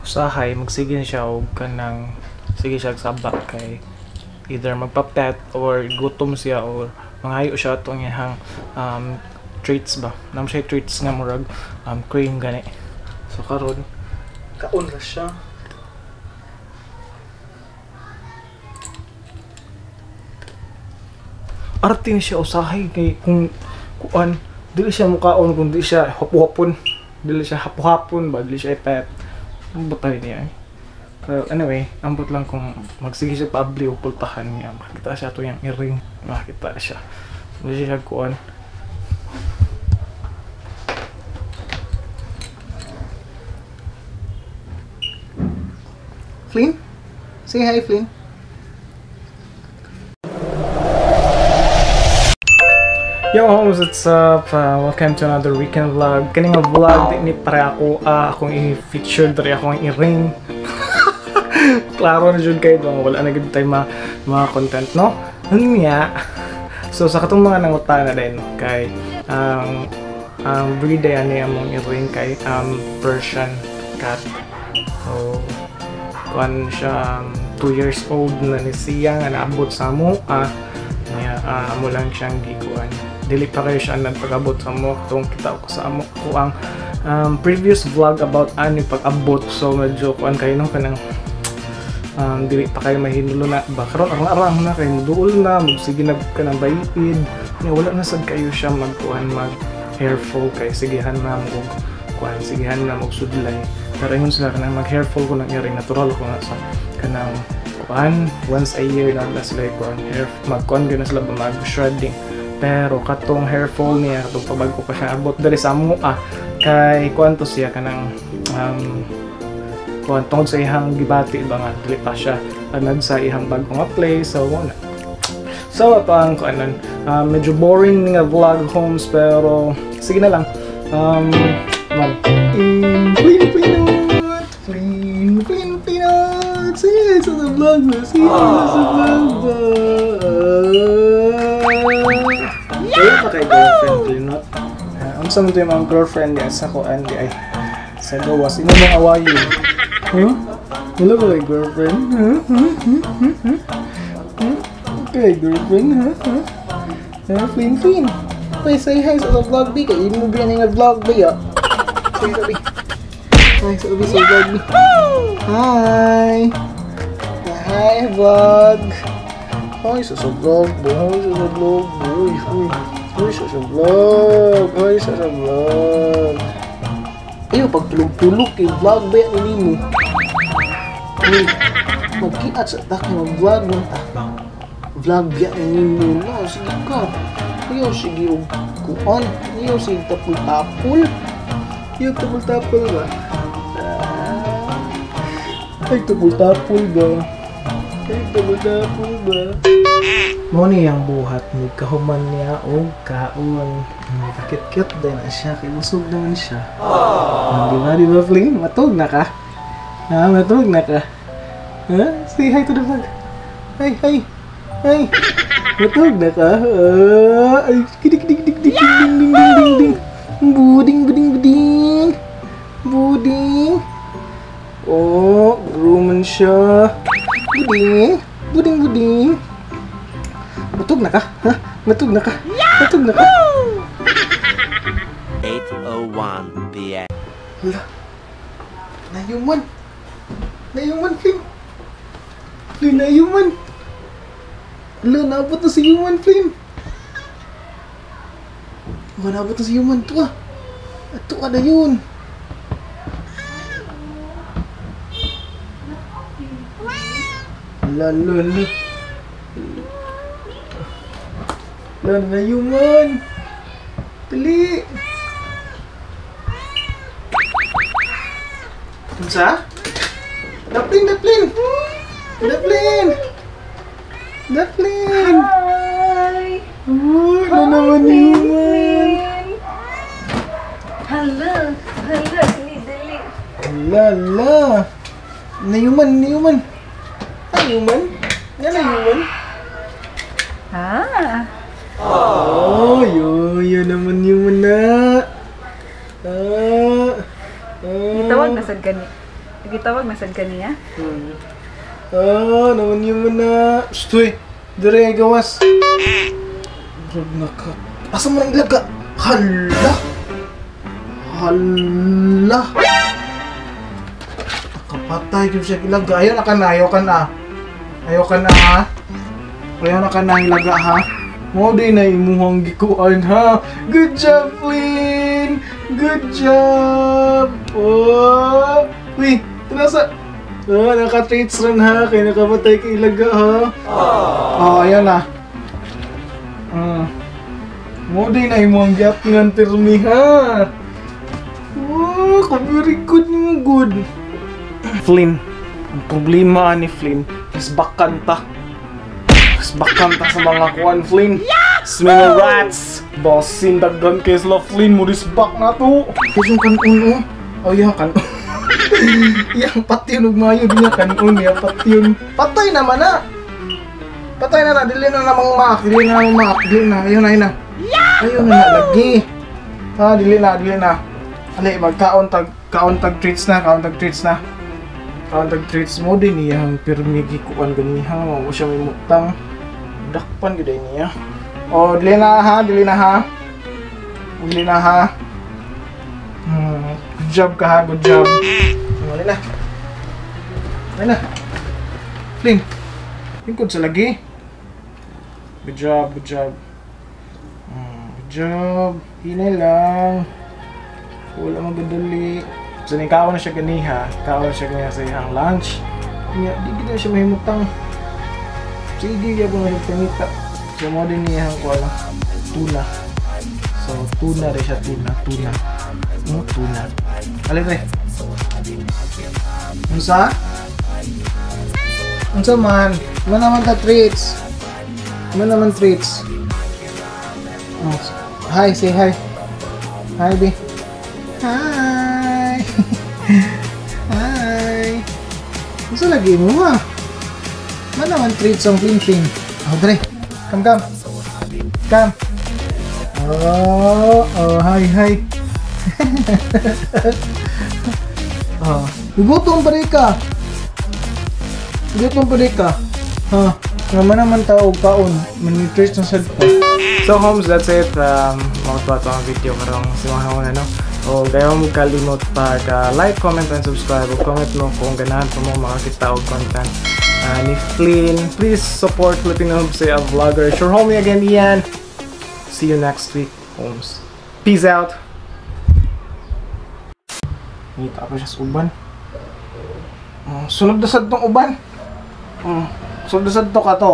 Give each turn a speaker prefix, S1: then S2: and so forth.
S1: Usahay magsige siya og kanang sige siya saba kay either magpa-pet or gutom siya or mangayo siya atong iyang treats ba. Nam siya treats nga murag cream gani. So karon kaon ra siya. Arte ni siya usahay kay kung kuan dili siya mukaon kung di siya hapo-hapon. Dili siya hapo-hapon ba, dili siya pet. Ambot niya eh. Well, anyway, ambot lang kung magsige siya paabli o pultahan niya. Makita siya ito yung earring. Makita siya. Hindi siya kuan. Flynn? Say hi, Flynn. Yo homes, what's up? Welcome to another weekend vlog. Kani nga vlog di ni pare ako akong i-feature diri akong i-ring. Klaro na jud kayo bang wala na gid tay mga content, no? Unya. So sa katong mga nangutana din kay ang breed ay ani among i-ring kay Persian cat. So kuan siya 2 years old na ni siya nga naabot sa amo. Niya amo lang siyang gikuan. Dili pa kayo siya nagpag-abot sa mo itong kita ko sa amo ko ang previous vlog about ani pag-abot. So medyo kuan kayo no kanang dili pa kayo mahinulo na ba karon arang-arang na kayo duol na magsige na kanang bayid niya wala na sad kayo siya magkuan mag hairfall kay sigihan na mo kuan sigihan na magsudlay. Pero ingon sila kanang mag hairfall ko ng earring natural ko nga sa kanang kuan once a year na sila kuan hair magkuan gyud na sila mag shredding. Pero katong hair fall niya katong pabago pa siya abot diri sa amo kay kuan to siya kanang kuan tungod sa iyang gibati ba nga dili pa siya anad sa iyang bago nga place. So wala. So ato ang kuanon medyo boring nga vlog homes pero sige na lang. Flynn Peanut, Flynn Flynn Peanut, say sa vlog ba, say sa vlog ba. Wala pa kay girlfriend, Peanut. Unsa man to yung mga girlfriend niya sa kuan di ay sa gawas. Imo mong awayin. Huh? Wala ba kay girlfriend? Huh? Huh? Huh? Huh? Huh? Okay, girlfriend, huh? Huh? Flynn, Flynn. Wait, say hi sa vlog, B. Kay imo ba nga vlog, B, ah. Say sa B. Hi sa B, sa vlog, B. Hi. Hi, vlog. Hi sa vlog, hi sa vlog, uy, uy. Hi sa vlog, hi sa vlog. Ayo, pagtulog-tulog kay vlog ba yan nimo? Uy, magkiat sa tak mag-vlog mo ta. Vlog ba yan nimo na, sige ka. Ayaw, sige og kuan. Ayaw, sige tapul-tapul. Ayaw, tapul-tapul ba? Ay, tapul-tapul ba? Ay, tapul-tapul ba? Mo ni ang buhat ni kahuman niya og kaon. Kakit-kit din na siya kay busog naman siya. Di ba Flynn? Matug na ka? Ha, matug na ka? Ha? Say hi to the vlog. Hi, hi. Hi. Matug na ka? Ay, kidik dik dik dik ding ding ding ding ding. Buding buding buding. Buding. Oh, groom siya. Buding. Buding buding. Matug na ka? Ha? Matug na ka? Matug na ka?
S2: 8:01 p.m.
S1: Hala. Nayuman. Nayuman, Flynn. Flynn, nayuman. Hala, naabot na si Human, Flynn. Oh, naabot na si Human. Ito ka. Ito ka na yun. Hala, hala, hala. Hala, nayuman. Dali. Unsa? Daplin, Daplin! Daplin! Daplin!
S3: Hi!
S1: Uy, na naman yun!
S3: Hala! Hala! Dali, dali!
S1: Hala, hala! Nayuman, nayuman! Nayuman? Nga nayuman?
S3: Ah!
S1: Oh, yun, yun naman yun na! Ah!
S3: Gitawag na sad gani. Gitawag na sad kaniya.
S1: Ah, naman yun mo na. Shhh, dire gawas. Murag naka. Asa man ang ilaga? Hala! Hala! Nakapatay yun siya ilaga. Ayaw na ka na, ayaw ka na. Ayaw ka na ha. Ayaw na ka na ilaga ha. Mo di na imuhang gikuan ha. Good job, Flynn! Good job! Oh! Uy, nasa. Oh, naka-treats rin ha. Kaya nakapatay kay ilaga ha. Oh, ayan na. Mo di na imuhang gyapngan pirmi ha. Oh, ka-very good mo good. Flynn. Ang problema ni Flynn is bakan ta. Bakan ta sa mga kuan, Flynn. Sa mga rats. Basin daghan kay sila, Flynn. Mo disbak na to. Kasi yung kanon oh. Oh, yung kanon. Yang patyon ug mayo di niya kanon ya patyon. Patay naman na. Patay na na dili na namang maak, dili na namang maak, dili na. Ayun na, ayun na. Ayun na na lagi. Ha, dili na, dili na. Ali magkaon tag kaon tag treats na, kaon tag treats na. Kaon tag treats mo din iyang pirmi gikuan ganiha, mo siya may mutang. Dakpan gyud ay niya. Oh, dili na ha, dili na ha. Dili na ha. Good job ka ha, good job. Wala na. Wala na. Flynn. Lingkod sa lagi. Good job, good job. Good job. Hinay lang. Wala magadali. So, nikaon na siya ganiha. Kaon na siya ganiha sa iyang lunch. Nya, di gid na siya mahimutang. Sige, gyapon na siya pangita. So, mo din niya ang kuha tuna. So, tuna rin siya, tuna, tuna. No, tuna. Alin pre? Unsa? Unsa man? Man naman ta treats. Man naman treats. Oh, hi, say hi. Hi, B. Hi. Hi. Unsa lagi mo ha? Man naman treats ang Flynn Flynn. Oh, dre. Come, come. Come. Oh, oh, hi, hi. Oh, gutom pa rin ka. Gutom pa rin ka. Ha? Naman naman tao kaon. Manitreats na sad pa. So homes, that's it. Mao to ang video karong si mga una, no. O gayo mo kalimot pag like, comment and subscribe. O comment mo kung ganahan pa mo makakita og content ni Flynn. Please support Filipino Homes, a vlogger. It's your homie again, Ian. See you next week, homes. Peace out. Ngita pa siya sa uban. Sunod na sad tong uban. Sunod na sad to ka to.